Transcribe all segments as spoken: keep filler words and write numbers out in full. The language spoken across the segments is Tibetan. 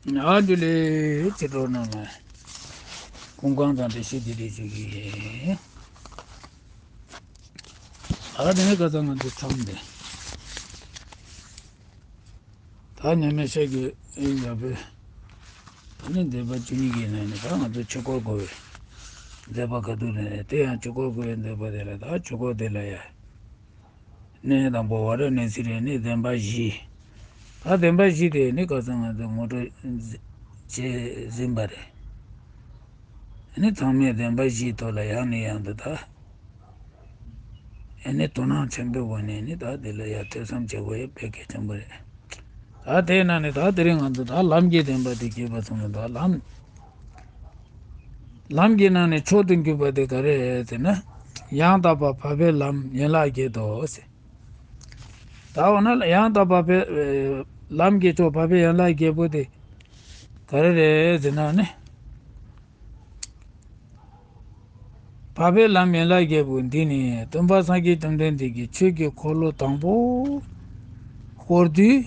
ཨ་འདི་ལས་ཅི་འགྲོ་ན་མ། ཀུན་ཁང་དང་འདི་ཤེས་འདི་རེད་ཅིག་ཡིན། ཨ་དེ་ནས་ཁ་སང་ང་ཚོ་མཚམས་འདི། ད་ཉི་མ་ཤར་གྱི་ཨེ་ཡག་པོ། ད་ནི་མཛད་པ་བཅུ་གཉིས་ཀྱི་ནང་ནས་ད་ང་ཚོ་ཆོས་འཁོར་བསྐོར་བའི་མཛད་པ་ག་དུས་ནས་དེ་ཡང་ཆོས་འཁོར་བསྐོར་བའི་མཛད་པ་དེ་ལ་ད་ཆོས་འཁོར་དེ་ལ་ཡ། གནས་དང་པོ་ཝཱ་ར་ཎཱ་སི་རེད། ནི་བདེན་པ་བཞི། ད་བདེན་པ་བཞི་དེ་ནི་ཁ་སང་ང་ཚོ་ངོ་སྤྲོད་བྱས་ཟིན་པ་རེད། ནི་ཚང་མས་བདེན་པ་བཞིའི་ཐོག་ལ་ཡང་ནས་ཡང་དུ་ད། ཨེ་ནི་དོ་སྣང་ཆེན་པོའི་སྒོ་ནས་ནི་ད་དེ་ལ་ཡང་ཐོས་བསམ་བྱེད་དགོས་ཡ་དཔེ་གལ་ཆེན་པོ་རེད། ད་དེའི་ནང་ནས་ད་དེ་རིང་ང་ཚོ་ད་ལམ་གྱི་བདེན་པ་དེ་རྒྱས་པ་སོང་ནས་ད་ལམ། ལམ་གྱི་ནང་ནས་མཆོག་ཏུ་གྱུར་པ་དེ་ག་རེ་རེད་ཟེར་ན། ཡང་དག་པ་འཕགས་པའི་ལམ་ཡན་ལག་བརྒྱད་དོ་ཟེར། ད་འོ་ན་ཡང་དག་པ་འཕགས་པའི་ལམ་གྱི་མཆོག་འཕགས་པའི་ཡན་ལག་བརྒྱད་པོ་དེ་ག་རེ་རེད་ཟེར་ན་ནི། འཕགས་པའི་ལམ་ཡན་ལག་བརྒྱད་པོ་འདི་ནི་སྟོན་པ་སངས་རྒྱས་བཅོམ་ལྡན་འདས་ཀྱིས་ཆོས་ཀྱི་འཁོར་ལོ་དང་པོ་བསྐོར་དུས་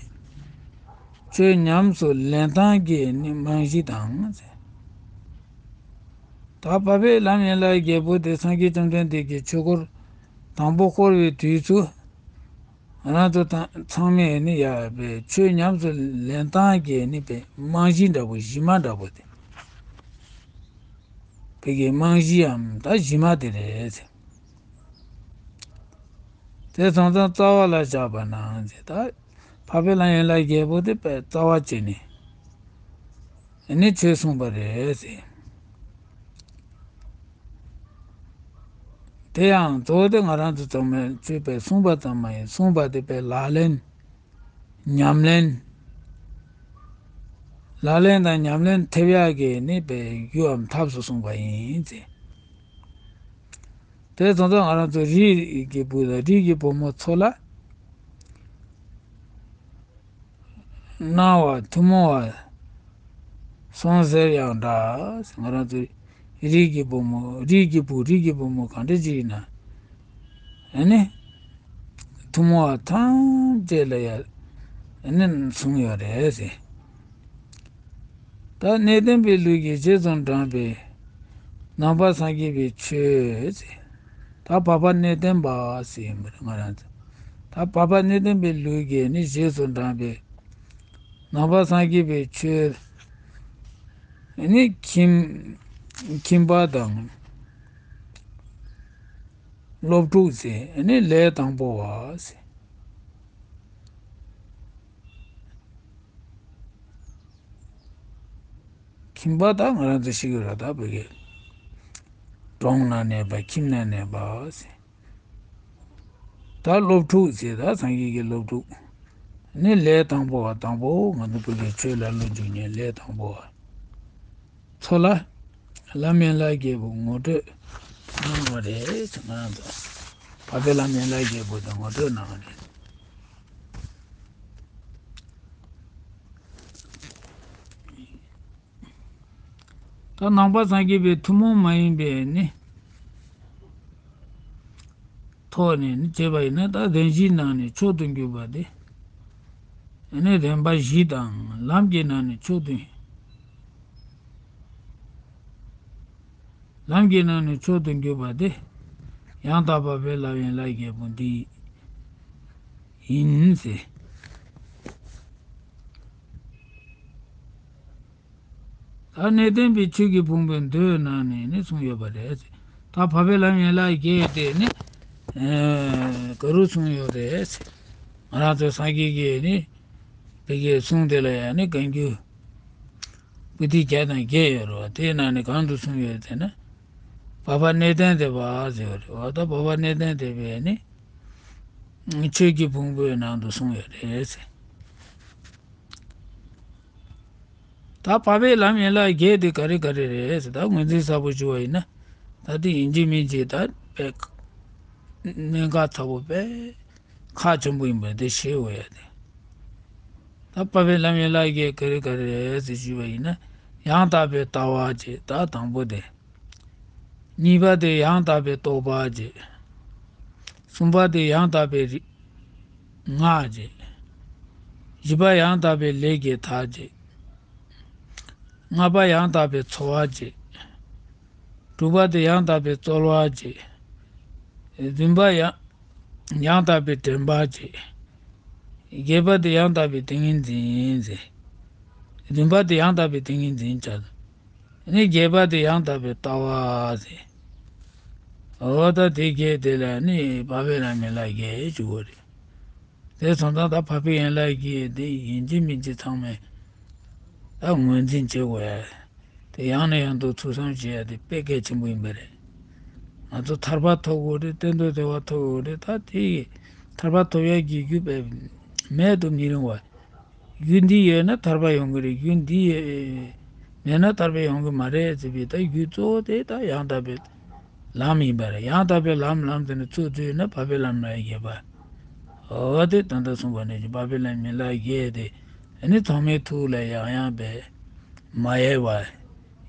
ཆོས་ཉམས་སུ་ལེན་སྟངས་ཀྱི་ནི་རྨང་གཞི་དང་། ད་འཕགས་པའི་ལམ་ཡན་ལག་བརྒྱད་པོ་དེ་སངས་རྒྱས་བཅོམ་ལྡན་འདས་ཀྱིས་ཆོས་འཁོར་དང་པོ་བསྐོར་བའི་དུས་སུ། ང་རང་ཚོ་ཚང་མས་ནི་ཡ་པའི་ཆོས་ཉམས་སུ་ལེན་སྟངས་ཀྱི་ནི་པའི་རྨང་གཞི་འདྲ་པོ་གཞི་མ་འདྲ་པོ་དེ། བོད་ཀྱི་རྨང་གཞིའམ་ད་གཞི་མ་དེ་རེད། དེ་སོང་ཙང་རྩ་བ་ལ་བཞག་པ་ན་ཟེར་ད། འཕགས་པའི་ལམ་ཡན་ལག་བརྒྱད་པོ་དེ་པའི་རྩ་བ་བྱས་ནས་ནི་ཆོས་གསུངས་པ་རེད་ཟེར། དེ་ཡང་གཙོ་བོ་དེ་ང་རང་ཚོ་ཚང་མས་ཆོས་པའི་གསུངས་པ་ཙམ་མ་ཡིན། གསུངས་པ་དེ་པའི་ལག་ལེན། ཉམས་ལེན། ལག་ལེན་དང་ཉམས་ལེན་ཐེབས་ཡག་གི་ནི་པའི་རྒྱུའམ་ཐབས་སུ་གསུངས་པ་ཡིན་ཟེར། དེ་སོང་ཙང་ང་རང་ཚོ་རིགས་ཀྱི་བུ་དང་རིགས་ཀྱི་བུ་མོ་ཚོ་ལ། སྣང་བ་ཐུན་མོང་བ་སོང་ཟེར་ཡང་འདྲ། ང་རང་ཚོ་རིགས་ཀྱི་བུ་མོ་རིགས་ཀྱི་བུ་རིགས་ཀྱི་བུ་མོ་གང་འདྲ་ཅིག་ཡིན་ན། ཨ་ནི། ཐུན་མོང་བ་ཐམས་ཅད་ལ་ཡ། ཨ་ནི་གསུངས་ཡོད་རེད་ཟེར། ད་གནས་བརྟན་པའི་ལུགས་ཀྱི་རྗེས་སུ་འབྲངས་པའི་ནང་པ་སངས་རྒྱས་པའི་ཆོས་ཟེར། ད་འཕགས་པ་གནས་བརྟན་པ་ཟེར་ཡིན་པ་རེད་ང་རང་ཚོ། ད་འཕགས་པ་གནས་བརྟན་པའི་ལུགས་ཀྱི་ནི་རྗེས་སུ་འབྲངས་པའི་ནང་པ་སངས་རྒྱས་པའི་ཆོས་ནི་ཁྱིམ་ཁྱིམ་པ་དང་སློབ་ཕྲུག་ཟེར་ནི་ལས་དང་པོ་བ་ཟེར། ཁྱིམ་པ་ད་ང་རང་ཚོ་ཤེས་ཀྱི་རེད། ད་བོད་སྐད། གྲོང་ན་གནས་པ་ཁྱིམ་ན་གནས་པ་ཟེར། ད་སློབ་ཕྲུག་ཟེར་ད་སངས་རྒྱས་ཀྱི་སློབ་ཕྲུག་ནི་ལས་དང་པོ་བ་དང་པོ་ང་ཚོ་བོད་སྐད་ཆོས་ལ་བློ་འཇུག་མཁན་ལས་དང་པོ་བ་ཚོ་ལ་ལམ་ཡན་ལག་བརྒྱད་པོ་ངོ་སྤྲོད་གནང་བ་རེད་ང་རང་ཚོ། འཕགས་པའི་ལམ་ཡན་ལག་བརྒྱད་པོ་དེ་ངོ་སྤྲོད་གནང་བ་རེད། ད་ནང་པ་སངས་རྒྱས་པའི་ཐུན་མོང་མ་ཡིན་པའི་ནི་ཐོག་ནས་ནི་བྱས་པ་ཡིན་ན། ད་བདེན་བཞིའི་ནང་ནས་མཆོག་ཏུ་གྱུར་པ་དེ་ནི་བདེན་པ་བཞི་དང་། ལམ་གྱི་ནང་ནས་མཆོག་ཏུ། ལམ་གྱི་ནང་ནས་མཆོག་ཏུ་གྱུར་པ་དེ་ཡང་དག་པ་འཕགས་པའི་ལམ་ཡན་ལག་བརྒྱད་པོ་འདི་ཡིན་ཟེར། ད་གནས་བརྟན་པའི་ཆོས་ཀྱི་ཕུང་པོའི་མདོའི་ནང་ནས་ནི་གསུངས་ཡོད་པ་རེད། ད་འཕགས་པའི་ལམ་ཡན་ལག་བརྒྱད་དེ་ནི་ག་རུ་གསུངས་ཡོད་རེད། ང་རང་ཚོ་སངས་རྒྱས་ཀྱིས་ནི་བོད་ཀྱི་གསུང་དེ་ལ་ཡང་ནི་བཀའ་འགྱུར་པོ་ཏི་བརྒྱ་དང་བརྒྱད་ཡོད་རེད་བ། དེའི་ནང་ནས་གང་དུ་གསུངས་ཡོད་ཟེར་ན། འཕགས་པ་གནས་བརྟན་སྡེ་པ་ཟེར་བ་རེད་བ། ད་འཕགས་པ་གནས་བརྟན་སྡེ་པས་ནི་ཆོས་ཀྱི་ཕུང་པོའི་ནང་དུ་གསུངས་ཡོད་རེད་ཟེར། ད་འཕགས་པའི་ལམ་ཡན་ལག་བརྒྱད་དེ་ག་རེ་ག་རེ་རེད་ཟེར། ད་ངོས་འཛིན་གསལ་པོ་ཞུ་བ་ཡིན་ན། ད་དེ་ཡིན་གཅིག་མིན་གཅིག་ད་དཔེ་གནད་འགག་ཚ་པོ་དཔེ་ཁག་ཆེན་པོ་ཡིན་པ་དེ་ཤེས་དགོས་ཡ་དེ། ད་འཕགས་པའི་ལམ་ཡན་ལག་བརྒྱད་ག་རེ་ག་རེ་རེད་ཟེར་ཞུས་པ་ཡིན་ན། ཡང་དག་པའི་ལྟ་བ་ཅེས་ད་དང་པོ་དེ། གཉིས་པ་དེ་ཡང་དག་པའི་རྟོག་པ་བྱེད། གསུམ་པ་དེ་ཡང་དག་པའི་རིག་ངག་བྱེད། བཞི་པ་ཡང་དག་པའི་ལས་ཀྱི་མཐའ་བྱེད། ལྔ་པ་ཡང་དག་པའི་འཚོ་བ་བྱེད། དྲུག་པ་དེ་ཡང་དག་པའི་རྩོལ་བ་བྱེད། བདུན་པ་ཡང་ཡང་དག་པའི་དྲན་པ་བྱེད། བརྒྱད་པ་དེ་ཡང་དག་པའི་ཏིང་ངེ་འཛིན་ཟེར། བདུན་པ་དེ་ཡང་དག་པའི་ཏིང་ངེ་འཛིན་བྱ། ནི་བརྒྱད་པ་དེ་ཡང་དག་པའི་ལྟ་བ་ཟེར། འོ་ད་དེ་བརྒྱད་དེ་ལ་ནི་འཕགས་པའི་ལམ་ཡན་ལག་བརྒྱད་ཞུ་དགོས་རེད། དེ་སོང་ཙང་ད་འཕགས་པའི་ཡན་ལག་བརྒྱད་དེ་ཡིན་གཅིག་མིན་གཅིག་ཚང་མས་ད་ངོས་འཛིན་བྱེད་དགོས་ཡ། དེ་ཡང་ནས་ཡང་དུ་ཐུགས་བསམ་བཞེས་ཡ་དེ་དཔེ་གལ་ཆེན་པོ་ཡིན་པ་རེད། ང་ཚོ་ཐར་པ་ཐོབ་དགོས་རེད། གཏན་དུ་བདེ་བ་ཐོབ་དགོས་རེད། ད་དེ་ཐར་པ་ཐོབ་ཡ་གི་རྒྱུ་དཔེ་མེད་དུ་མི་རུང་བ། རྒྱུ་འདི་ཡོད་ན་ཐར་པ་ཡོང་གི་རེད། རྒྱུ་འདི་ཡོད་མེད་ན་ཐར་པ་ཡོང་གི་མ་རེད་ཟེར་བའི་ད་རྒྱུ་གཙོ་བོ་དེ་ད་ཡང་དག་པའི་ལམ་ཡིན་པ་རེད། ཡང་དག་པའི་ལམ་ལམ་དེ་ནི་ཚུར་འཛུལ་ན་འཕགས་པའི་ལམ་ལ་ཡང་བརྒྱད་པ། འོ་དེ་ད་ལྟ་གསུངས་པ་ནི་འཕགས་པའི་ལམ་ཡན་ལག་བརྒྱད་དེ་ཨ་ནི་ཐོག་མའི་ཐུགས་ལ་ཡང་ཡང་པས་མ་ཡལ་བར་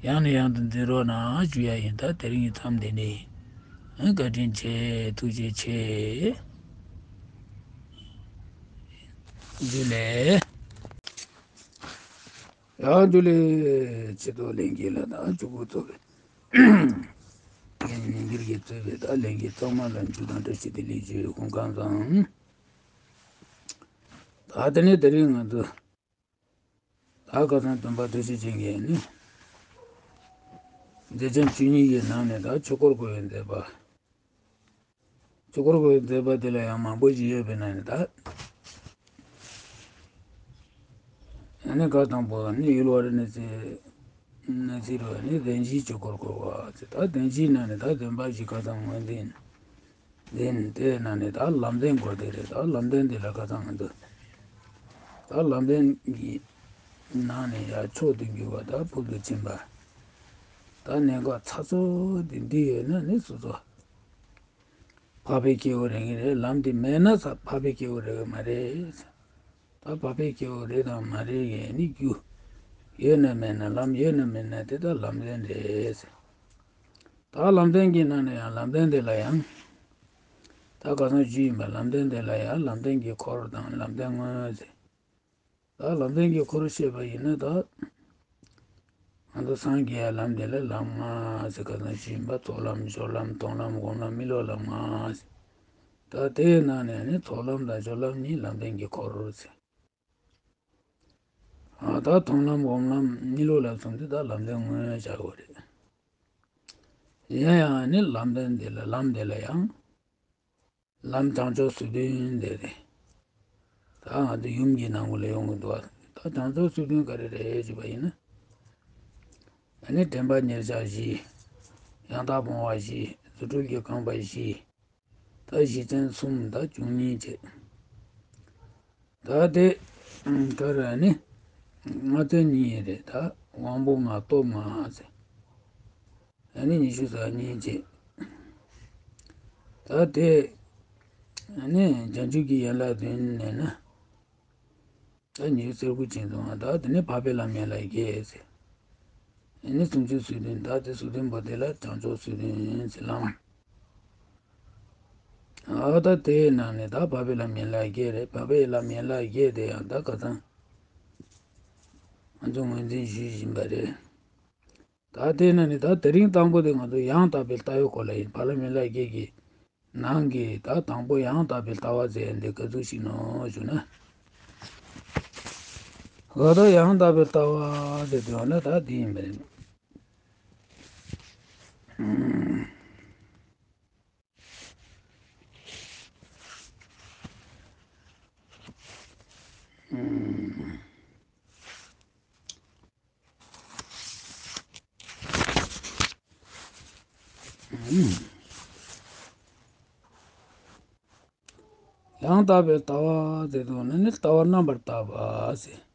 ཡང་ནས་ཡང་དུ་འཛིན་རོགས་གནང་ཞུ་ཡ་ཡིན། ད་དེ་རིང་གི་མཚམས་འདི་ནས་ཨ་བཀའ་དྲིན་ཆེ། ཐུགས་རྗེ་ཆེ། ཇུ་ལེ། ཡང་ཇུ་ལེ། ཆེད་དུ་ལེན་གྱི་ལ་དང་ཆུ་བུ་ཚོ་བའི་ཉིན་འགྱུར་གྱི་གཙོས་པའི་ད་ལེན་གྱི་ཚང་མ་ལ་འཇུ་དང་བཀྲ་ཤིས་བདེ་ལེགས་ཇུ་ཧུང་ཁང་བཟང་། ད་དེ་ནས་དེ་རིང་ང་ཚོ་ད་ཁ་སང་སྟོན་པ་ཐུགས་རྗེ་ཅན་གྱིས་ནི་མཛད་བྱ་བཅུ་གཉིས་ཀྱི་ནང་ནས་ད་ཆོས་འཁོར་བསྐོར་བའི་མཛད་པ། ཆོས་འཁོར་བསྐོར་བའི་མཛད་པ་དེ་ལ་ཡང་མང་པོ་ཞིག་ཡོད་པའི་ནང་ནས་ད། ཨ་ནི་ཁ་དང་པོ་ནི་ཡུལ་བ་རི་ནི་ཚེ། ནི་ཚེ་རུ་ནི་བདེན་བཞིའི་ཆོས་འཁོར་བསྐོར་བ་ཚེ། ད་བདེན་བཞིའི་ནང་ནས་ད་བདེན་པ་བཞི་ཁ་སང་ངོས་འཛིན། འཛིན་དེའི་ནང་ནས་ད་ལམ་བདེན་སྐོར་དེ་རེད། ད་ལམ་བདེན་དེ་ལ་ཁ་སང་ང་ཚོ། ད་ལམ་བདེན་གྱི་ནང་ནས་ཡང་མཆོག་ཏུ་གྱུར་པ་ད་ཕུལ་དུ་ཕྱིན་པ། ད་གནད་འགག་ཚ་ཚོ་དེ་འདི་ཡོད་ན་ནི་སོ་སོ། འཕགས་པའི་སྐྱེ་བོ་རེད་ངེས་རེད། ལམ་དེ་མེད་ན་ས་འཕགས་པའི་སྐྱེ་བོ་རེད་མ་རེད། ད་འཕགས་པའི་སྐྱེ་བོ་རེད་དང་མ་རེད་ཡས་ནི་རྒྱུ། ཡོད་ན་མེད་ན་ལམ་ཡོད་ན་མེད་ན་དེ་ད་ལམ་བདེན་རེད། ད་ལམ་བདེན་གྱི་ནང་ནས་ཡང་ལམ་བདེན་དེ་ལ་ཡང་། ད་ག་སང་ཞུས་ཡིན་པ་ལམ་བདེན་དེ་ལ་ཡང་ལམ་བདེན་གྱི་འཁོར་དང་ལམ་བདེན་དངོས་ཟེར། ད་ལམ་བདེན་གྱི་འཁོར་བཤད་པ་ཡིན་ན་ད། ང་ཚོ་སངས་རྒྱས་ལམ་དེ་ལ་ལམ་ལྔ་ཟེར་ག་ན་ཞུས་པ། ཚོགས་ལམ་སྦྱོར་ལམ་མཐོང་ལམ་སྒོམ་ལམ་མི་སློབ་ལམ་ལྔ་ཟེར། ད་དེའི་ནང་ནས་ནི་ཚོགས་ལམ་དང་སྦྱོར་ལམ་གཉིས་ལམ་བདེན་གྱི་འཁོར་ཟེར། ཨ་ད་མཐོང་ལམ་སྒོམ་ལམ་མི་སློབ་ལམ་གསུམ་དེ་ད་ལམ་བདེན་དངོས་བྱ་དགོས་རེད། ཡིན་ཡང་ནི་ལམ་བདེན་དེ་ལ་ལམ་དེ་ལ་ཡང་། ལམ་བྱང་ཕྱོགས་སུ་བདུན་དེ་རེད། ད་ང་ཚོ་ཡུམ་གྱི་ནང་ལ་ཡོང་གི་འདུག་བ། ད་བྱང་ཕྱོགས་སུ་བདུན་ག་རེ་རེད་ཅེས་པ་ཡིན་ན། ཨ་ནི་དྲན་པ་ཉེར་བཞག་བཞི། ཡང་དག་སྤོང་བ་བཞི། རྫུ་འཕྲུལ་གྱི་རྐང་པ་བཞི། ད་བཞི་ཚན་གསུམ་ད་བཅུ་གཉིས་བྱས། ད་དེ་ག་རེ་ནི་ལྔ་ཚན་གཉིས་རེད། ད་དབང་པོ་ལྔ་སྟོབས་ལྔ་ཟེར། ཨ་ནི་ཉི་ཤུ་རྩ་གཉིས་བྱས། ད་དེ་ཨ་ནི་བྱང་ཆུབ་ཀྱི་ཡན་ལག་བདུན་ནས་ན། ད་ཉི་ཤུ་རྩ་དགུ་ཅན་དུའང་ད་དེ་ནི་འཕགས་པའི་ལམ་ཡན་ལག་བརྒྱད་ཟེར། ཨ་ནི་སུམ་ཅུ་སོ་བདུན། ད་དེ་སོ་བདུན་པོ་དེ་ལ་བྱང་ཕྱོགས་སོ་བདུན་ཟེར་ལམ། ཨ་ད་དེའི་ནང་ནས་ད་འཕགས་པའི་ལམ་ཡན་ལག་བརྒྱད་རེད། འཕགས་པའི་ལམ་ཡན་ལག་བརྒྱད་དེ་ཡང་ད་ཁ་སང་ང་ཚོ་ངོས་འཛིན་ཞུས་བཞིན་པ་རེད། ད་དེ་ན་ནི་ད་དེ་རིང་དང་པོ་དེ་ང་ཚོ་ཡང་དག་པའི་ལྟ་བའི་སྐོར་ལ་ཡིན། འཕགས་ལམ་ཡན་ལག་བརྒྱད་ཀྱི་ནང་གི་ད་དང་པོ་ཡང་དག་པའི་ལྟ་བ་ཟེར་འདི་ག་ཚོད་ཞིག་ནོ་ཞུ་ན། འོ་ད་ཡང་དག་པའི་ལྟ་བ་ཟེར་དུས་ན་ད་འདི་ཡིན་པ་རེད། ཡང་དག་པའི་ལྟ་བ་ཟེར་དུས་ན་ནི་ལྟ་བ་རྣམ་པར་དག་པ་ཟེར།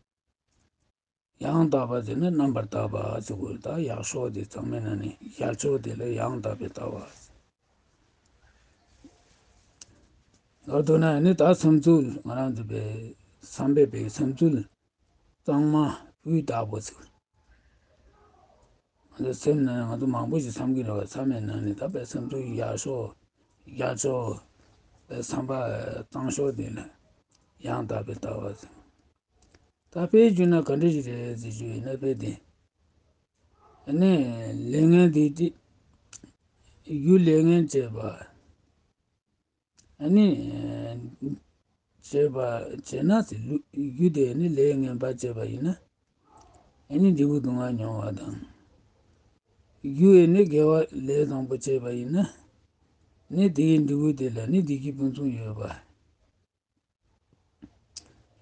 ཡང་དག་པ་ཟེར་ན་རྣམ་པར་དག་པ་ཟེར་དགོས། ད་ཡག་ཕྱོགས་དེ་ཚང་མའི་ནང་ནས་ཡག་ཕྱོགས་དེ་ལ་ཡང་དག་པའི་ལྟ་བ་ཟེར། མདོར་བསྡུ་ན་ནི་ད་བསམ་ཚུལ་ང་རང་ཚོ་པའི་བསམ་པའི་པའི་བསམ་ཚུལ་གཙང་མ་སྤུས་དག་པོ་ཟེར། ང་ཚོ་སེམས་ནང་ང་ཚོ་མང་པོ་ཞིག་བསམ་གྱི་རེད་བ། བསམ་པའི་ནང་ནས་ད་པའི་བསམ་ཚུལ་ཡག་ཤོས་རྒྱ་ཆོག་པའི་བསམ་པ་གཙང་ཤོས་དེ་ལ་ཡང་དག་པའི་ལྟ་བ་ཟེར། ད་དཔེ་བརྗོད་ན་ག་འདྲ་ཞིག་རེད་ཟེར་ཞུས་ཡིན་ན། དཔེ་དེ་ ནི་ལས་ངན་དེ་དེ་རྒྱུ་ལས་ངན་བྱས་པ། ནི་བྱས་པ་བྱས་ན་ཟེར། རྒྱུ་དེ་ནི་ལས་ངན་པ་བྱས་པ་ཡིན་ན། ནི་འབྲས་བུ་སྡུག་བསྔལ་མྱོང་བ་དང་། རྒྱུ་ནི་དགེ་བ་ལས་བཟང་པོ་བྱས་པ་ཡིན་ན། ནི་དེའི་འབྲས་བུ་དེ་ལ་ནི་བདེ་སྐྱིད་ཕུན་སུམ་ཡོད་པ།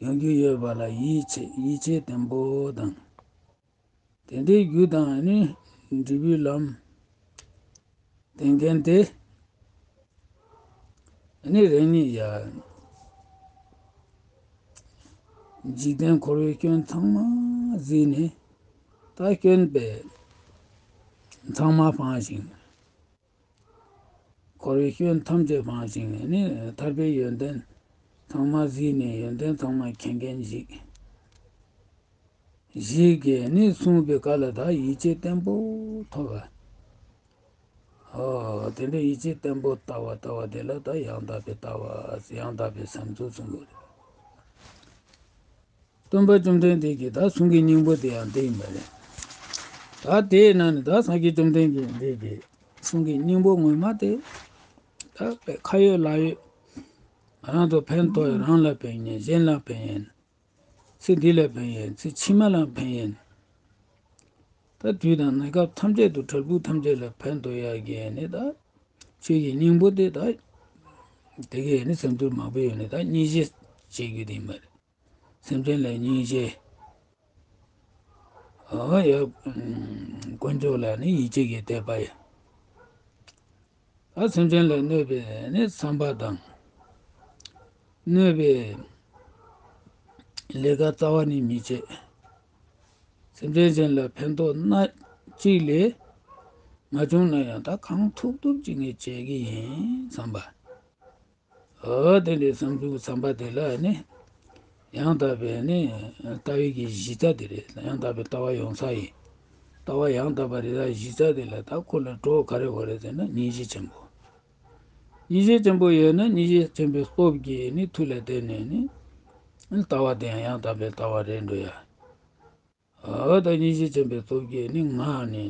ཡོང་རྒྱུ་ཡོད་པ་ལ་ཡིད་ཆེས་ཡིད་ཆེས་བརྟན་པོ་དང་། དེ་འདྲའི་རྒྱུ་དང་ནི་འབྲས་བུའི་ལམ་བསྟན་མཁན་དེ་ནི་རང་ཉིད་ཡ། འཇིག་རྟེན་འཁོར་བའི་སྐྱོན་ཚང་མ་གཟིགས་ནས། ད་སྐྱོན་པས་ཚང་མ་སྤངས་ཤིང་། འཁོར་བའི་སྐྱོན་ཐམས་ཅད་སྤངས་ཤིང་ནི་ཐར་པའི་ཡོན་ཏན་ཚང་མ་གཟིགས་ནས། ཡོན་ཏན་ཚང་མ་མཁྱེན་མཁན་ཞིག་ཞིག་གིས་ནི་གསུངས་པའི་བཀའ་ལ་ད་ཡིད་ཆེས་བརྟན་པོ་ཐོབ་པ། ཨོ། དེ་འདྲའི་ཡིད་ཆེས་བརྟན་པོ་ལྟ་བ་ལྟ་བ་དེ་ལ་ད་ཡང་དག་པའི་ལྟ་བ། ཡང་དག་པའི་བསམ་ཚུལ་གསུང་དགོས་རེད། སྟོན་པ་བཅོམ་ལྡན་འདས་ཀྱི་ད་གསུང་གི་སྙིང་པོ་དེ་ཡང་འདི་ཡིན་པ་རེད། ད་དེའི་ནང་ནས་ད་སངས་རྒྱས་བཅོམ་ལྡན་འདས་ཀྱི་གསུང་གི་སྙིང་པོ་ངོ་མ་དེ། ད་ཁ་ཡོད་ལག་ཡོད། རང་དུ་ཕན་ཐོགས། རང་ལ་ཕན་ཡིན། གཞན་ལ་ཕན་ཡིན། ཚེ་འདི་ལ་ཕན་ཡིན། ཚེ་ཕྱི་མ་ལ་ཕན་ཡིན། ད་དུས་དང་གནས་སྐབས་ཐམས་ཅད་དུ་འབྲས་བུ་ཐམས་ཅད་ལ་ཕན་ཐོགས་ཡག་གི་ནི་ད་ཆོས་ཀྱི་སྙིང་པོ་དེ། ད་དེ་གའི་ནི་སེམས་ཚོར་མང་པོ་ཡོད་ནི་ད་སྙིང་རྗེ་བྱེད་རྒྱུ་དེ་ཡིན་པ་རེད། སེམས་ཅན་ལ་སྙིང་རྗེ། ཨ་ཡ། དཀོན་མཆོག་ལ་ནི་ཡིད་ཆེས་ཀྱི་དད་པ་ཡིན། ཨ། སེམས་ཅན་ལ་གནོད་པའི་ནི་བསམ་པ་དང་། གནོད་པའི་ལས་ཀ་རྩ་བ་ནས་མི་བྱེད། སེམས་ཅན་གཞན་ལ་ཕན་ཐོགས་སྣ་གཅིག་ལས་མ་བྱུང་ན་ཡང་ད་གང་ཐུབ་ཐུབ་ཅིག་ངས་བྱེད་ཀྱི་ཡིན་བསམ་པ། ཨོ། དེ་འདྲའི་བསམ་ཚུལ་བསམ་པ་དེ་ལ་ནི་ཡང་དག་པའི་ནི་ལྟ་བའི་གི་གཞི་རྩ་དེ་རེད། ཡང་དག་པའི་ལྟ་བ་ཡོང་ས་ཡིན། ལྟ་བ་ཡང་དག་པ་རེ་ར་གཞི་རྩ་དེ་ལ་ད་ཁོ་ལ་གྲོགས་ག་རེ་དགོས་རེད་ཟེར་ན་སྙིང་རྗེ་ཆེན་པོ། སྙིང་རྗེ་ཆེན་པོ་ཡོད་ན་སྙིང་རྗེ་ཆེན་པོའི་སྟོབས་ཀྱིས་ནི་མཐུ་ལ་བརྟེན་ནས་ནི་ལྟ་བ་དེ་ཡང་ཡང་དག་པའི་ལྟ་བ་རེད་འགྲོ་ཡ། ཨོ། ད་སྙིང་རྗེ་ཆེན་པོའི་སྟོབས་ཀྱིས་ནི་ངག་ནས་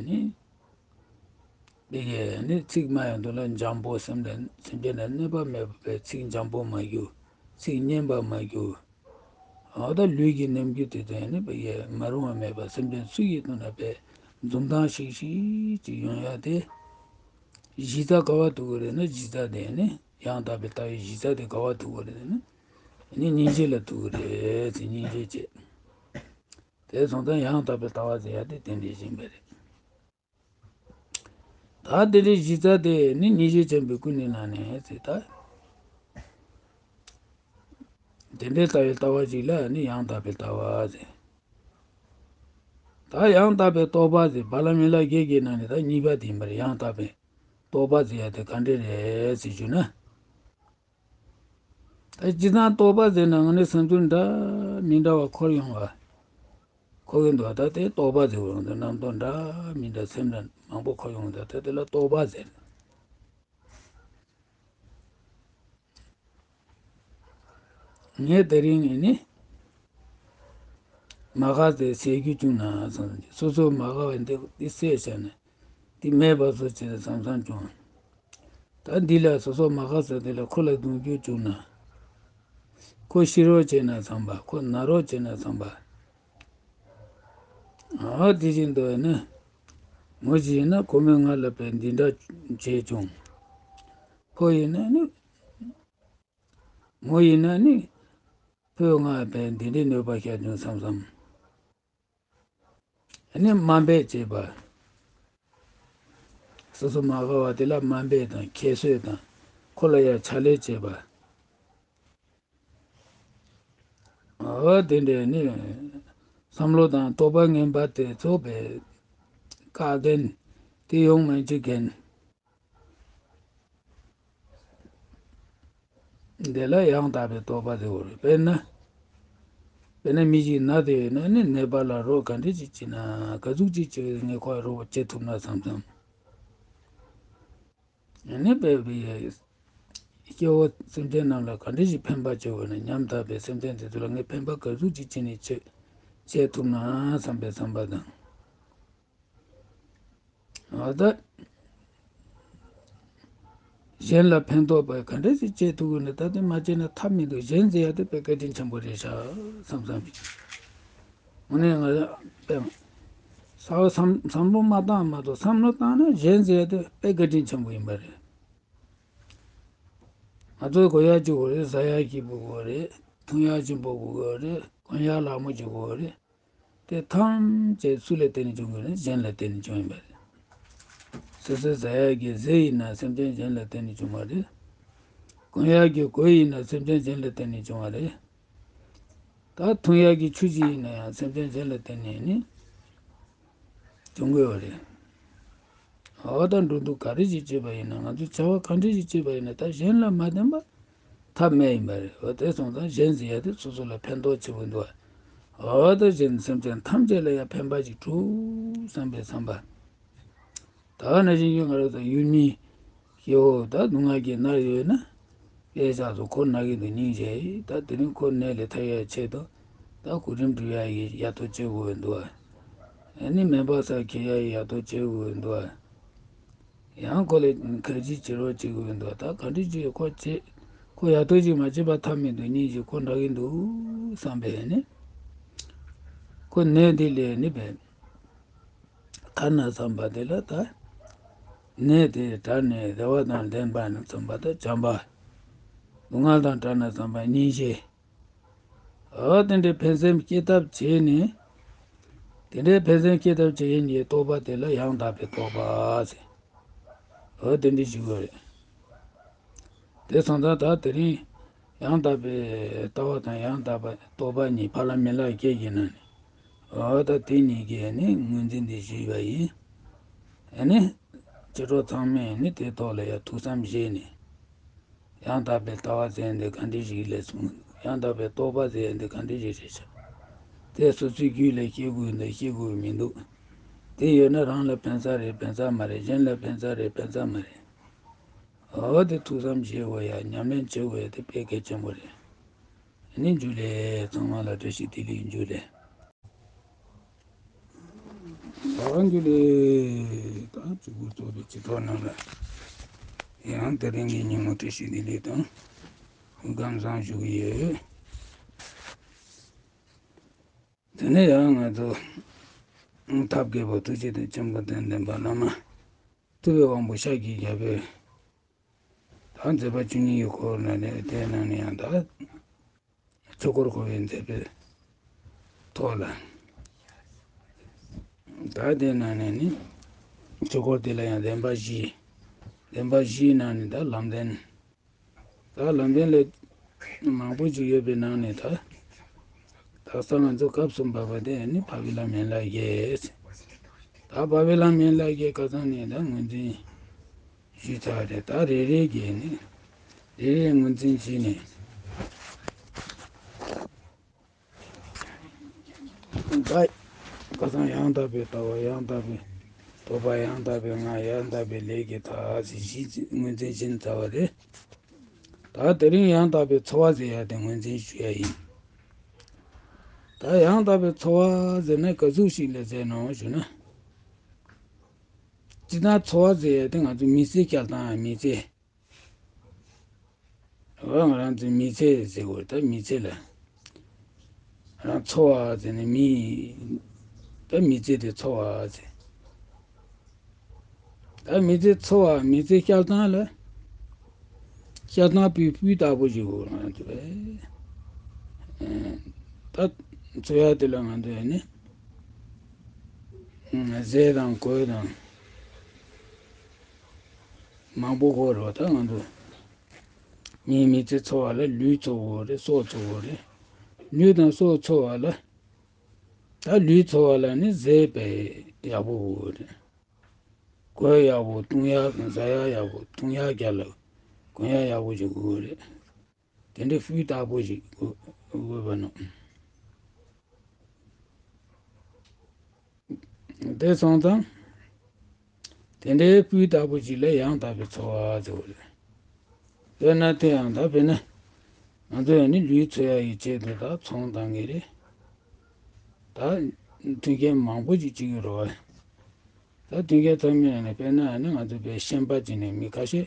ནི། འདི་གའི་ནི་ཚིག་སྨྲ་བའི་དོན་ལ་འཇམ་པོ། སེམས་ལ་སེམས་ཅན་ལ་གནོད་པ་མེད་པའི་ཚིག་འཇམ་པོ་སྨྲ་རྒྱུ། ཚིག་སྙན་པ་སྨྲ་རྒྱུ། ཨོ། ད་ལུས་ཀྱི་རྣམ་འགྱུར་དེ་ཚོ་ནི་བས་མ་རུང་བ་མེད་པ། སེམས་ཅན་སུ་ཡི་དོན་ལ་བས་འཛུམ་མདངས་ཤིག་ཤིག་ཅིག་ཡོང་ཡ་དེ། གཞི་རྩ་ག་བ་ཐུག་གི་རེད་ན་གཞི་རྩ་དེ་ནི་ཡང་དག་པའི་ལྟ་བའི་གཞི་རྩ་དེ་ག་བ་ཐུག་གི་རེད་ན། ནི་སྙིང་རྗེ་ལ་ཐུག་གི་རེད་ཟེར། སྙིང་རྗེ་བྱེད། དེ་སོང་ཙང་ཡང་དག་པའི་ལྟ་བ་ཟེར་ཡ་དེ་དེ་འདྲའི་ཞིག་ཡིན་པ་རེད། ད་དེ་འདྲའི་གཞི་རྩ་དེ་ནི་སྙིང་རྗེ་ཆེན་པོས་ཀུན་ནས་བསླངས་ནས་ཟེར་ད། དེ་འདྲའི་ལྟ་བའི་ལྟ་བ་ཞིག་ལ་ནི་ཡང་དག་པའི་ལྟ་བ་ཟེར། ད་ཡང་དག་པའི་རྟོག་པ་ཟེར། བ་ལ་མི་ལ་བརྒྱད་ཀྱི་ནང་ནས་ད་གཉིས་པ་དེ་ཡིན་པ་རེད། ཡང་དག་པའི་རྟོག་པ་ཟེར་ཡ་དེ་ག་འདྲ་རེད་ཟེར་ཞུ་ན། ད་སྤྱིར་བཏང་རྟོག་པ་ཟེར་ན་ང་ནི་བསམ་ཚུལ་འདྲ་མི་འདྲ་བ་འཁོར་ཡོང་བ། འཁོར་གྱི་འདུག་ད་དེ་རྟོག་པ་ཟེར་བ་རྣམ་རྟོག་འདྲ་མི་འདྲ་སེམས་ལ་མང་པོ་འཁོར་ཡོང་། ད་དེ་ལ་རྟོག་པ་ཟེར། ངས་དེ་རིང་ངས་ནི་མ་དགའ་དེ་ཟེར་རྒྱུ་བྱུང་ན་བསམ། སོ་སོ་མ་དགའ་བ་འདི་འདི་ཟེར་བྱས་ནས་འདི་མེད་པ་བཟོ་བྱས་ནས་བསམ་བསམ་བྱུང་། ད་འདི་ལ་སོ་སོ་མ་དགའ་ས་དེ་ལ་ཁོ་ལ་གདུང་རྒྱུ་བྱུང་ན། ཁོ་ཤི་རོགས་བྱས་ན་བསམ་པ། ཁོ་ན་རོགས་བྱས་ན་བསམ་པ། ཨ། དེ་བཞིན་དུ་ནི་མོ་ཞིག་ཡིན་ན་ཁོ་མོས་ང་ལ་བས་འདི་འདྲ་བྱས་བྱུང་། ཕོ་ཡིན་ན་ནི། མོ་ཡིན་ན་ནི་ཕོས་ང་བས་འདི་འདྲའི་གནོད་པ་བསྐྱལ་བྱུང་བསམ་བསམ། ནི་དམའ་འབེབས་བྱེད་པ། སོ་སོ་མ་དགའ་བ་དེ་ལ་དམའ་འབེབས་དང་ཁྱད་གསོད་དང་། ཁོ་ལ་ཡང་ཕྱག་ལས་བྱེད་པ། འོ་དེ་འདྲའི་ནི་བསམ་བློ་དང་རྟོག་པ་ངན་པ་དེ་ཚོ་བས་བཀག་མཁན། དེ་ཡོང་མ་བཅུག་མཁན། དེ་ལ་ཡང་དག་པའི་རྟོག་པ་ཟེར་བ་རེད། དཔེར་ན། དཔེར་ན་མི་ཞིག་ན་དེ་ཡོད་ན་ནི་ནད་པ་ལ་རོགས་ག་འདྲ་ཅིག་བྱེད་ན། ག་ཟུག་ཅིག་བྱེད་ངས་ཁོ་རོགས་བྱེད་ཐུབ་ན་བསམ་བསམ། ནི་དཔེ་བའི་སྐྱེ་བོ་སེམས་ཅན་རྣམས་ལ་ག་འདྲ་ཞིག་ཕན་པ་བྱེད་དགོས་ན། ཉམ་ཐག་པའི་སེམས་ཅན་དེ་ཚོ་ལ་ངས་ཕན་པ་ག་ཟུག་ཅིག་བྱས་ནས་བྱེད་བྱེད་ཐུབ་ན་བསམ་པའི་བསམ་པ་དང་། འོ་ད། གཞན་ལ་ཕན་ཐོགས་པ་ག་འདྲ་ཞིག་བྱེད་ཐུབ་ཀྱི་ན། ད་དེ་མ་བྱས་ན་ཐབས་མི་འདུག་གཞན་ཟེར་ཡ་དེ་དཔེ་བཀའ་དྲིན་ཆེན་པོ་རེད་ཤག་བསམ་བསམ་གྱི། དངོས་གནས་ང་དཔེ་ས་བ་བསམ་བསམ་བློ་མ་བཏང་མ་གཏོགས། བསམ་བློ་བཏང་ན་གཞན་ཟེར་ཡ་དེ་དཔེ་བཀའ་དྲིན་ཆེན་པོ་ཡིན་པ་རེད། ང་ཚོ་གོན་ཡག་ཅིག་དགོས་རེད། ཟ་ཡག་ཅིག་དགོས་རེད། འཐུང་ཡག་ཅིག་དགོས་རེད། གོན་ཡག་ལག་མོ་ཅིག་དགོས་རེད། དེ་ཐམས་ཅད་སུ་ལ་བརྟེན་ནས་བྱུང་གི་རེད། གཞན་ལ་བརྟེན་ནས་བྱུང་ཡིན་པ་རེད། སོ་སོའི་ཟ་ཡག་གི་ཟས་ཡིན་ན་སེམས་ཅན་གཞན་ལ་བརྟེན་ནས་བྱུང་བ་རེད། གོན་ཡག་གི་གོས་ཡིན་ན་སེམས་ཅན་གཞན་ལ་བརྟེན་ནས་བྱུང་བ་རེད། ད་འཐུང་ཡག་གི་ཆུ་ཅིག་ཡིན་ན་ཡང་སེམས་ཅན་གཞན་ལ་བརྟེན་ནས་ནི་བྱུང་དགོས་པ་རེད། འོ་ད་འགྲོ་འདུག་ག་རེ་ཞིག་བྱེད་པ་ཡིན་ན། ང་ཚོས་བྱ་བ་ག་འདྲ་ཞིག་བྱེད་པ་ཡིན་ན། ད་གཞན་ལ་མ་བརྟེན་པ་ཐབས་མེད་ཡིན་པ་རེད། འོ་དེ་སོང་ཙང་གཞན་ཟེར་ཡ་དེ་སོ་སོ་ལ་ཕན་ཐོགས་ཆེ་བོ་འདུག་འོ་ད་གཞན་སེམས་ཅན་ཐམས་ཅད་ལ་ཡང་ཕན་པ་ཞིག་སྒྲུབ་བསམ་པའི་བསམ་པ། ད་ག་ནང་བཞིན་གྱི་ང་རང་ཚོ་ཡུལ་མིའི་སྐྱེ་བོ་ད་སྡུག་བསྔལ་གྱིས་མནར་ཡོད་ན། དཔེ་བཞག་སོ། ཁོ་ན་གི་འདུག་སྙིང་རྗེ། ད་དེ་རིང་ཁོ་ནད་ལས་ཐར་ཡག་ཆེད་དུ་ད་གོ་རིམ་སྒྲུབ་ཡག་གི་ཡ་ཐོ་བྱེད་དགོས་འདུག་ཨ་ནི་སྨན་པ་སར་འཁྱེར་ཡག་གི་ཡ་ཐོ་བྱེད་དགོས་འདུག་ཡང་ཁོ་ལ་ཁ་རྗེ་བྱེད་རོགས་བྱེད་དགོས་འདུག་ད་ག་འདྲ་བྱེད། ཁོ་བྱེད། ཁོ་ཡ་ཐོ་ཅིག་མ་བྱེད་པ་ཐབས་མི་འདུག་སྙིང་རྗེ། ཁོ་ན་གི་འདུག་བསམ་པས་ནི། ཁོ་ནད་འདི་ལས་ནི་བས། ཐར་ན་བསམ་པ་དེ་ལ་ད། ནད་དེ་བྲལ་ནས་བདེ་བ་དང་ལྡན་པ་ན་བསམ་པ་ད་བྱམས་པ། སྡུག་བསྔལ་དང་བྲལ་ན་བསམ་པ་སྙིང་རྗེ། འོ་དེ་འདྲའི་ཕན་སེམས་སྐྱེ་ཐབས་བྱས་ནས། དེ་འདྲའི་ཕན་སེམས་སྐྱེ་ཐབས་བྱེད་མཁན་གྱི་རྟོགས་པ་དེ་ལ་ཡང་དག་པའི་རྟོགས་པ་ཟེར། འོ་དེ་འདྲའི་ཞུ་དགོས་རེད། དེ་སོང་ཙང་ད་དེ་རིང་ཡང་དག་པའི་ལྟ་བ་དང་ཡང་དག་པའི་རྟོགས་པ་གཉིས་ཕ་ལ་མི་ལ་སྐད་ཀྱི་ནང་ནས། འོ་ད་དེ་གཉིས་ཀྱི་ནི་ངོས་འཛིན་འདི་ཞུས་པ་ཡིན། ཨ་ནི། སྤྱི་ཚོགས་ཚང་མས་ནི་དེ་ཐོག་ལ་ཡང་ཐུགས་བསམ་བཞེས་ནས། ཡང་དག་པའི་ལྟ་བ་ཟེར་འདི་ག་འདྲ་ཞིག་ལས་གསུངས། ཡང་དག་པའི་རྟོགས་པ་ཟེར་འདི་ག་འདྲ་ཞིག་རེད་ཤག་དེ་སོ་སོའི་རྒྱུད་ལ་སྐྱེ་དགོས་འདུག་སྐྱེ་དགོས་མི་འདུག་དེ་ཡོད་ན་རང་ལ་ཕན་ས་རེད། ཕན་ས་མ་རེད། གཞན་ལ་ཕན་ས་རེད། ཕན་ས་མ་རེད། འོ་དེ་ཐུགས་བསམ་བཞེས་དགོས་ཡ། ཉམས་ལེན་བྱེད་དགོས་ཡ་དེ་དཔེ་གལ་ཆེན་པོ་རེད། ཨ་ནི་འཇུ་ལེ། ཚང་མ་ལ་བཀྲ་ཤིས་བདེ་ལེགས། འཇུ་ལེ། ད་འཇུ་ལེ། ད་གཅིག་པུ་ཚོགས་པའི་སྤྱི་ཚོགས་ནང་ལ་ཡང་དེ་རིང་གི་ཉིན་མོ་བཀྲ་ཤིས་བདེ་ལེགས་དང་སྐུ་ཁམས་བཟང་ཞུ་གི་ཡོད། དེ་ནས་ཡང་ང་ཚོ་ཐབས་མཁས་པ་ཐུགས་རྗེ་དང་ཆེན་པོ་དོན་ལྡན་པ་བླ་མ་ཐུབ་པའི་དབང་པོ་ཤཱཀྱའི་རྒྱལ་པོས། ད་མཛད་པ་བཅུ་གཉིས་ཀྱི་སྐོར་ལ་ནི། དེའི་ནང་ནས་ཡང་ད་ཆོས་འཁོར་འཁོར་བའི་མཛད་པའི་ཐོག་ལ། ད་དེའི་ནང་ནས་ནི་ཆོས་འཁོར་དེ་ལ་ཡང་བདེན་པ་བཞི། བདེན་པ་བཞིའི་ནང་ནས་ད་ལམ་བདེན། ད་ལམ་བདེན་ལས་མང་པོ་ཅིག་ཡོད་པའི་ནང་ནས་ད། དག་ས་ང་ཚོ་སྐབས་སུ་བབས་པ་དེ་ནི་འཕགས་པའི་ལྷ་མི་ལ་བརྒྱད། ད་འཕགས་པའི་ལྷ་མི་ལ་བརྒྱད་ཁ་སང་ནས་ད་ངོས་འཛིན་ཞུས་ཚར་རེད། ད་རེ་རེ་བརྒྱད་ནི་རེ་རེ་ངོས་འཛིན་བྱས་ནས། ད་ཁ་སང་ཡང་དག་པའི་ལྟ་བ། ཡང་དག་པའི་རྟོགས་པ། ཡང་དག་པའི་སྔགས། ཡང་དག་པའི་ལས་ཀྱི་མཐའ་ཟེར་བཞི་ངོས་འཛིན་བྱས་ཚར་བ་རེད། ད་དེ་རིང་ཡང་དག་པའི་འཚོ་བ་ཟེར་ཡ་དེ་ངོས་འཛིན་ཞུ་ཡ་ཡིན། ད་ཡང་དག་པའི་འཚོ་བ་ཟེར་ན་ག་ཟུག་ཞིག་ལ་ཟེར་ནོ་ཞུ་ན། སྤྱིར་བཏང་འཚོ་བ་ཟེར་ཡ་དེ་ང་ཚོ་མི་ཚེ་སྐྱེལ་སྟངས། མི་ཚེ། འོ་ང་རང་ཚོའི་མི་ཚེ་ཟེར་དགོས། ད་མི་ཚེ་ལ་རང་འཚོ་བ་ཟེར་ནས་མི། ད་མི་ཚེ་དེ་འཚོ་བ་ཟེར། ད་མི་ཚེ་འཚོ་བ། མི་ཚེ་སྐྱེལ་སྟངས་ལ། སྐྱེལ་སྟངས་སྤུས་སྤུས་དག་པོ་ཞིག་དགོས་ང་ཚོ་ལ། ད་འཚོ་ཡ་དེ་ལ་ང་ཚོ་ཡ་ནི་ཟས་དང་གོས་དང་མང་པོ་དགོས་རེད་པ། ད་ང་ཚོ་མིའི་མི་ཚེ་འཚོ་བ་ལ་ལུས་འཚོ་དགོས་རེད། སྲོག་འཚོ་དགོས་རེད། ལུས་དང་སྲོག་འཚོ་བ་ལ། ད་ལུས་འཚོ་བ་ལ་ནི་ཟས་དཔེ་ཡག་པོ་དགོས་རེད། གོས་ཡག་པོ་འཐུང་ཡག་ཟ་ཡག་ཡག་པོ། འཐུང་ཡག་རྒྱ་ལ་གོན་ཡག་ཡག་པོ་ཞིག་དགོས་རེད། དེ་འདྲའི་སྤུས་དག་པོ་ཞིག་དགོས་པ་ནོ། དེ་སོང་ཙང་། དེ་འདྲའི་སྤུས་དག་པོ་ཞིག་ལ་ཡང་དག་པའི་འཚོ་བ་ཟེར་བ་རེད། དཔེར་ན་དེ་ཡང་ད་དཔེར་ན། ང་ཚོ་ཡང་ནི་ལུས་འཚོ་ཡག་གི་ཆེད་དུ་ད་ཚོང་བཏང་གི་རེད། ད་མཐུན་རྐྱེན་མང་པོ་ཞིག་བྱེད་ཀྱི་རེད་པ། ད་དུས་རྒྱུན་ཚང་མས་ནི་དཔེར་ན་ནི་ང་ཚོ་དཔེ་ཤན་པ་བྱས་ནས་མི་ཁ་ཤས་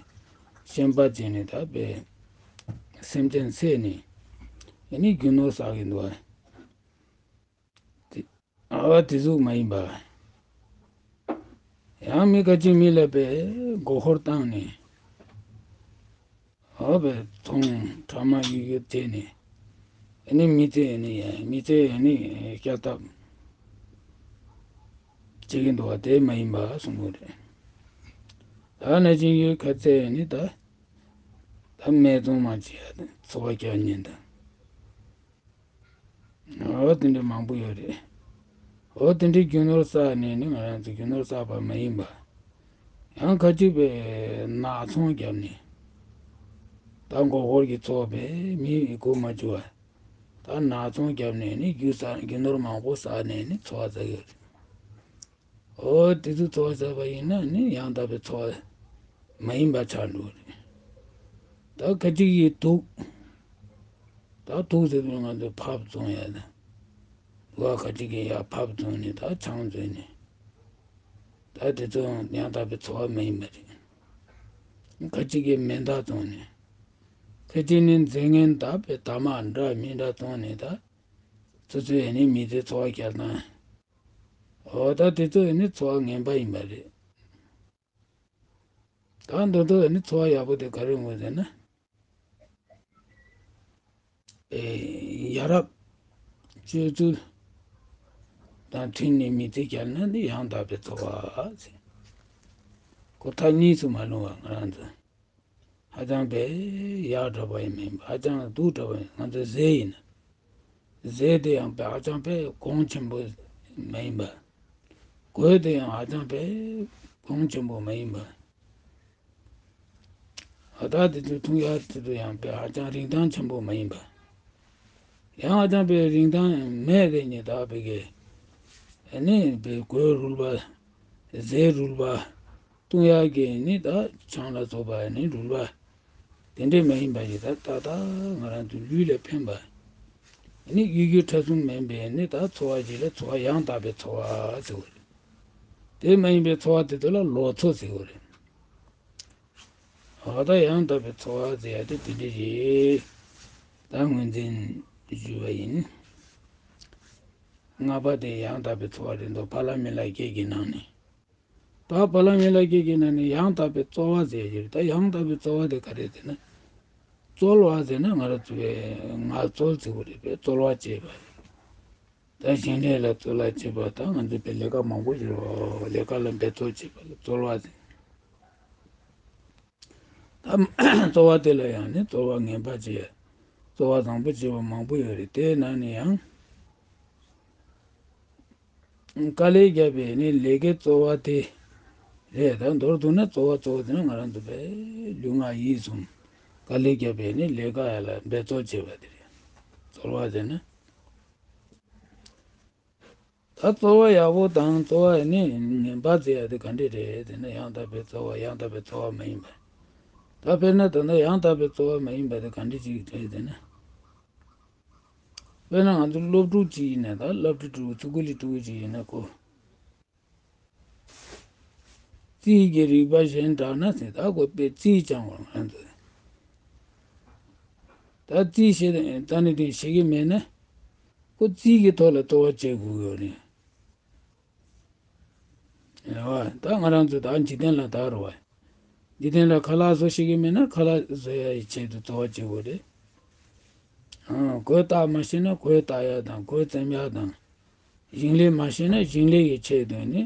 ཤན་པ་བྱས་ནས་ད་དཔེ་སེམས་ཅན་བསད་ནས་ཨ་ནི་རྒྱུ་ནོར་བསགས་ཀྱི་འདུག་བ། དེ་ཨ་བ་དེ་ཟུག་མ་ཡིན་པ། ཡང་མི་ཁ་ཅིག་མི་ལ་དཔེ་མགོ་སྐོར་བཏང་ནས། ཨོ་བས་ཚོང་ཁྲ་མ་ཡུག་ཡུག་བྱས་ནས། ཨ་ནི་མི་ཚེ་ཨ་ནི་ཡ་མི་ཚེ་ཨ་ནི་སྐྱ་སྟབས་བྱེད་ཀྱི་འདུག་བ། དེ་མ་ཡིན་པ་གསུང་གི་རེད། ད་ན་ཅིན་ཡུལ་ཁ་ཚེ་ཨ་ནི་ད་ད་སྨད་འཚོང་མ་བྱེད་ཡ་འཚོ་བ་སྐྱེལ་ཉན་དང་། འོ་དེ་འདྲ་མང་པོ་ཡོད་རེད། འོ་དེ་འདྲའི་རྒྱུ་ནོར་བསགས་ནས་ནི་ང་རང་ཚོ་རྒྱུ་ནོར་བསགས་པ་མ་ཡིན་པ། ཡང་ཁ་ཅིག་པས་ནག་ཚོང་བརྒྱབ་ནས། ད་མགོ་སྐོར་གྱི་ཚོགས་པས་མི་མགོ་མ་བཅུ་བ། ད་ནག་ཚོང་བརྒྱབ་ནས་ནི་རྒྱུ་བསགས་རྒྱུ་ནོར་མང་པོ་བསགས་ནས་ནི་འཚོ་བ་བསགས་ཡོད་རེད། འོ་དེ་ཚོ་འཚོ་བ་བསགས་པ་ཡིན་ན་ནི་ཡང་དག་པའི་འཚོ་བ་མ་ཡིན་པ་ཆགས་འགྲོ་གི་རེད། ད་ཁ་ཅིག་གིས་དུག་ད་དུག་ཟེར་དུས་ང་ཚོས་ཕག་བཙོང་ཡ་དང་། དུག་ཁ་ཅིག་གིས་ཡ་ཕག་བཙོང་ནས་ད་ཆང་བཙོང་ནས། ད་དེ་ཚོ་ཡང་དག་པའི་འཚོ་བ་མ་ཡིན་པ་རེད། ཁ་ཅིག་གིས་མེ་མདའ་བཙོང་ནས། ཁ་ཅིག་ནི་རྫས་ངན་དག་པའི་དར་དམར་འདྲ་མི་འདྲ་བཙོང་ནས་ད། ཚོ་ཚོས་ཡ་ནི་མི་ཚེ་འཚོ་བ་སྐྱེལ་སྟངས། འོ་ད་དེ་ཚོ་ཡིན་ནི་འཚོ་བ་ངན་པ་ཡིན་པ་རེད། ད་འདི་ཚོ་ཡིན་ནི་འཚོ་བ་ཡག་པོ་དེ་ག་རེ་ཡོང་གི་ཟེར་ན། ཨེ་ཡ་རབས་སྤྱོད་ཚུལ་དང་མཐུན་ནས་མི་ཚེ་བསྐྱལ་ན་འདི་ཡང་དག་པའི་འཚོ་བ་ཟེར། ཁོ་མཐའ་གཉིས་སུ་མ་ལྷུང་བ་ང་རང་ཚོ། ཧ་ཅང་དཔེ་ཡག་འདྲ་པོ་ཡང་མིན་པ། ཧ་ཅང་སྡུག་འདྲ་པོ་ཡང་། ང་ཚོའི་ཟས་ཡིན་ན། ཟས་དེ་ཡང་དཔེ་ཧ་ཅང་དཔེ་གོང་ཆེན་པོ་མ་ཡིན་པ། གོས་དེ་ཡང་ཧ་ཅང་དཔེ་གོང་ཆེན་པོ་མ་ཡིན་པ། ཨ་ད་དེ་ཚོ་འཐུང་ཡག་དེ་ཚོ་ཡང་དཔེ་ཧ་ཅང་རིན་ཐང་ཆེན་པོ་མ་ཡིན་པ། ཡང་ཧ་ཅང་དཔེ་རིན་ཐང་མེད་རེད་ནི། ད་དཔེ་གི་ཨ་ནི་དཔེ་གོས་རུལ་བ། ཟས་རུལ་བ། བཏུང་ཡག་གི་ནི་ད་ཆང་ལ་སོགས་པ་ནི་རུལ་བ། དེ་འདྲས་མ་ཡིན་པ་ཞིག་ད་ཏག་ཏག་ང་རང་ཚོའི་ལུས་ལ་ཕན་པ། ནི་གཡོ་སྒྱུ་ཕྲ་གསུམ་མིན་པའི་ནི་ད་འཚོ་བ་ཞིག་ལ་འཚོ་བ་ཡང་དག་པའི་འཚོ་བ་ཟེར་བ་རེད། དེ་མ་ཡིན་པའི་འཚོ་བ་དེ་ཚོ་ལ་ལོག་འཚོ་ཟེར་བ་རེད། འོ་ད་ཡང་དག་པའི་འཚོ་བ་ཟེར་ཡ་དེ་དེ་འདྲས་རེད། ད་ངོས་འཛིན་ཞུས་པ་ཡིན། ལྔ་པ་དེ་ཡང་དག་པའི་འཚོ་བ་རེད་འདུག་ཕ་ལ་མི་ལ་སྐད་ཀྱི་ནང་ནས། ད་ཕ་ལ་མི་ལ་སྐད་ཀྱི་ནང་ནས་ཡང་དག་པའི་རྩོལ་བ་ཟེར་གྱི་རེད། ད་ཡང་དག་པའི་རྩོལ་བ་དེ་ག་རེད་ཟེར་ན། རྩོལ་བ་ཟེར་ན་ང་རང་ཚོ་བའི་ངལ་རྩོལ་ཟེར་བ་རེད་པས། རྩོལ་བ་བྱེད་པ་རེད། ད་ཞིང་ལས་ལ་རྩོལ་བ་བྱེད་པ་དང་ང་ཚོ་བའི་ལས་ཀ་མང་པོ་ཡོད། ལས་ཀ་ལ་འབད་རྩོལ་བྱེད་པ་ལ་རྩོལ་བ་ཟེར། ད་རྩོལ་བ་དེ་ལ་ཡང་ནི་རྩོལ་བ་ངན་པ་བྱེད། རྩོལ་བ་བཟང་པོ་བྱེད་པ་མང་པོ་ཡོད་རེད། དེའི་ནང་ནས་ཡང་། དཀའ་ལས་བརྒྱབ་པའི་ནི་ལས་ཀའི་རྩོལ་བ་དེ་རེད། ད་མདོར་བསྡུ་ན་རྩོལ་བ་རྩོལ་བ་དེ་ནི་ང་རང་ཚོ་བའི་ལུས་ངག་ཡིད་གསུམ་དཀའ་ལས་བརྒྱབ་པའི་ནི་ལས་ཀ་ཡ་ལ་འབད་རྩོལ་བྱེད་པ་དེ་རེད། རྩོལ་བ་ཟེར་ན། ད་རྩོལ་བ་ཡག་པོ་དང་རྩོལ་བ་ནི་ངན་པ་ཟེར་ཡ་དེ་ག་འདྲས་རེད་ཟེར་ན། ཡང་དག་པའི་རྩོལ་བ་ཡང་དག་པའི་རྩོལ་བ་མ་ཡིན་པ། ད་དཔེར་ན་ད་ལྟ་ཡང་དག་པའི་རྩོལ་བ་མ་ཡིན་པ་དེ་ག་འདྲས་ཅིག་རེད་ཟེར་ན། དཔེར་ན་ང་ཚོ་སློབ་ཕྲུག་ཅིག་ཡིན་ན། ད་སློབ་ཕྲུག་ཕྲུ་གུ་ཚོ་ཀུ་ལི་ཕྲུ་གུ་ཅིག་ཡིན་ན་ཁོ། རྩིས་ཀྱི་རིག་པ་གཞན་དྲག་ན་ཟེར། ད་ཁོ་དཔེ་རྩིས་སྦྱང་བར་ང་ཚོས། ད་རྩིས་ཤེས་ད་ནི་དེ་ཤེས་ཀྱི་མེད་ན། ཁོ་རྩིས་ཀྱི་ཐོག་ལ་རྩོལ་བ་བྱེད་དགོས་ཡོད་རེད། རེད་བ། ད་ང་རང་ཚོ་ད་འཇིག་རྟེན་ལ་ད་རུ་བ། འཇིག་རྟེན་ལ་ཁ་ལག་བཟོ་ཤེས་ཀྱི་མེད་ན་ཁ་ལག་བཟོ་ཡ་ཡི་ཆེད་དུ་རྩོལ་བ་བྱེད་དགོས་རེད། ཨང་། གོས་བཏགས་མ་ཤེས་ན་གོས་བཏགས་ཡ་དང་གོས་བཙེམ་ཡ་དང་། ཞིང་ལས་མ་ཤེས་ན་ཞིང་ལས་ཀྱི་ཆེད་དུ་ནི།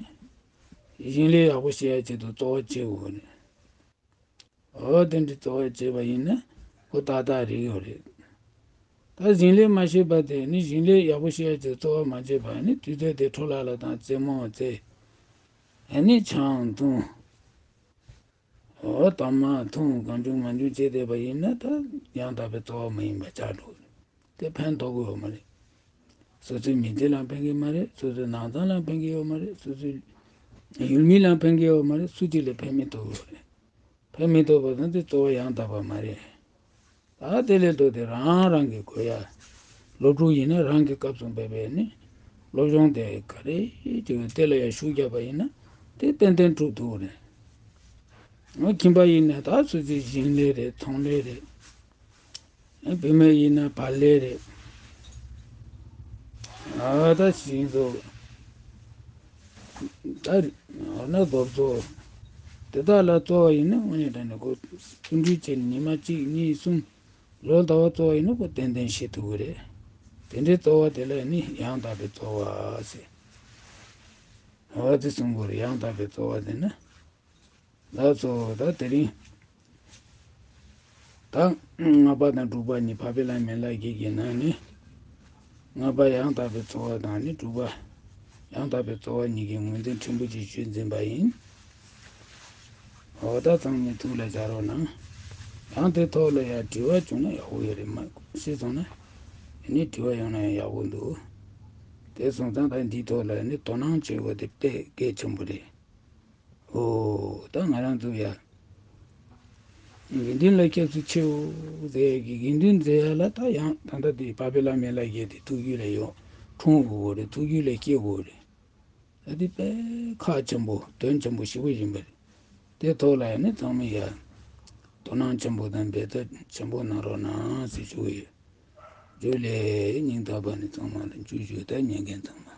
ཞིང་ལས་ཡག་པོ་བྱེད་ཡ་ཆེད་དུ་རྩོལ་བ་བྱེད་དགོས་རེད། འོ་དེ་འདྲའི་རྩོལ་བ་བྱས་པ་ཡིན་ན་ཁོ་ཏག་ཏག་རིག་ཡོད་རེད། ད་ཞིང་ལས་མ་ཤེས་པ་དེ་ནི་ཞིང་ལས་ཡག་པོ་ཤེས་ཡ་ཆེད་རྩོལ་བ་མ་བྱས་པ་ནི་དུས་ཚོད་དེ་འཕྲོ་བརླག་ལ་དང་རྩེད་མོ་རྩེ། ཨ་ནི་ཆང་འཐུང་། འོ་དར་དམར་འཐུང་། གང་བྱུང་མང་བྱུང་བྱས་བསྡད་པ་ཡིན་ན་ད་ཡང་དག་པའི་རྩོལ་བ་མ་ཡིན་པ་ཆགས་འགྲོ་གི་རེད། དེ་ཕན་ཐོགས་ཀྱི་ཡོད་མ་རེད། སོ་སོའི་མི་ཚེ་ལ་ཕན་གྱི་མ་རེད། སོ་སོའི་ནང་ཚང་ལ་ཕན་གྱི་ཡོད་མ་རེད། སོ་སོའི་ཡུལ་མི་ལ་ཕན་གྱི་ཡོད་མ་རེད། སུ་གཅིག་ལ་ཕན་མི་ཐོགས་ཀྱི་ཡོད་རེད། ཕན་མི་ཐོགས་པ་དང་དེ་རྩོལ་བ་ཡང་དག་པ་མ་རེད། ད་དེ་ལས་ལྡོག་སྟེ་རང་རང་གི་དགོས་ཡ། སློབ་ཕྲུག་ཡིན་ན་རང་གི་སྐབས་སུ་འབད་པས་ནི། སློབ་སྦྱོང་དེ་ག་རེ་བྱེད་དགོས་དེ་ལ་ཡང་ཤུགས་བརྒྱབ་པ་ཡིན་ན། དེ་ཏན་ཏན་གྲུབ་ཐུབ་རེད། ང་ཁྱིམ་པ་ཡིན་ན་ད་སོ་སོའི་ཞིང་ལས་རེད། ཚོང་ལས་རེད། བུད་མེད་ཡིན་ན་བག་ལེབ་རེད། ཨ་ད་ཞིང་བཟོ། ད་ཨ་ན་སློབ་གསོ། དེ་དག་ལ་གཙོ་བོ་ཡིན་ན་དངོས་གནས་དྲང་གནས་ཁོ་བརྩོན་འགྲུས་བྱས་ནས་ཉི་མ་གཅིག་གཉིས་གསུམ་ལོ་ཟླ་བ་གཙོ་བོ་ཡིན་ན་ཁོ་ཏན་ཏན་ཤེས་ཐུབ་ཀྱི་རེད། དེ་འདྲའི་གཙོ་བོ་དེ་ལ་ནི་ཡང་དག་པའི་གཙོ་བོ་ཟེར། འོ་དེ་གསུང་དགོས་རེད། ཡང་དག་པའི་གཙོ་བོ་དེ་ནི། ལགས་སོ། ད་དེ་རིང་། ད་ལྔ་པ་དང་དྲུག་པ་གཉིས་འཕགས་པའི་ལྷ་མོའི་བླ་སྐྱེས་ཀྱི་ནང་ནས། ལྔ་པ་ཡང་དག་པའི་འཚོ་བ་དང་ནི་དྲུག་པ་ཡང་དག་པའི་འཚོ་བ་གཉིས་ཀྱི་ངོས་འཛིན་ཕྲན་བུ་ཅིག་ཞུས་ཟིན་པ་ཡིན། འོ་ད་ཚང་མས་ཐུགས་ལ་འཇགས་རོགས་གནང་། ཡང་དེ་ཐོག་ལ་ཡང་དྲི་བ་བྱུང་ན་ཡག་པོ་ཡོད་རེད། མ་ཤེས་སོང་ན་ནི་དྲི་བ་ཡོང་ན་ཡང་ཡག་པོ་འདུག་དེ་སོང་ཙང་ད་འདིའི་ཐོག་ལ་ནི་དོ་སྣང་བྱེད་དགོས་དེ་དཔེ་གལ་ཆེན་པོ་རེད། ཨོ། ད་ང་རང་ཚོ་ཡ། དགེ་འདུན་ལ་སྐྱབས་སུ་མཆིའོ་ཟེར་གི་དགེ་འདུན་ཟེར་ཡ་ལ་ད་ཡང་ད་ལྟ་དེ་འཕགས་པའི་བླ་མའི་བླ་སྐྱེས་དེ་ཐུགས་རྒྱུད་ལ་ཡོད་འཁྲུངས་དགོས་རེད། ཐུགས་རྒྱུད་ལ་སྐྱེ་དགོས་རེད། ད་དེ་དཔེ་ཁག་ཆེན་པོ་དོན་ཆེན་པོ་ཞེ་པོ་ཡིན་པ་རེད། དེ་ཐོག་ལ་ཡ་ནི་ཚང་མས་ཡ། དོ་སྣང་ཆེན་པོ་དང་འབད་ཐབས་ཆེན་པོ་གནང་རོགས་གནང་ཟེར་ཞུ་གི་ཡོད། ཇུ་ལེ། སྙིང་ཐག་པ་ནས་ཚང་མ་ལ་འཇུ་ཞུ། ད་ཉན་མཁན་ཚང་མ།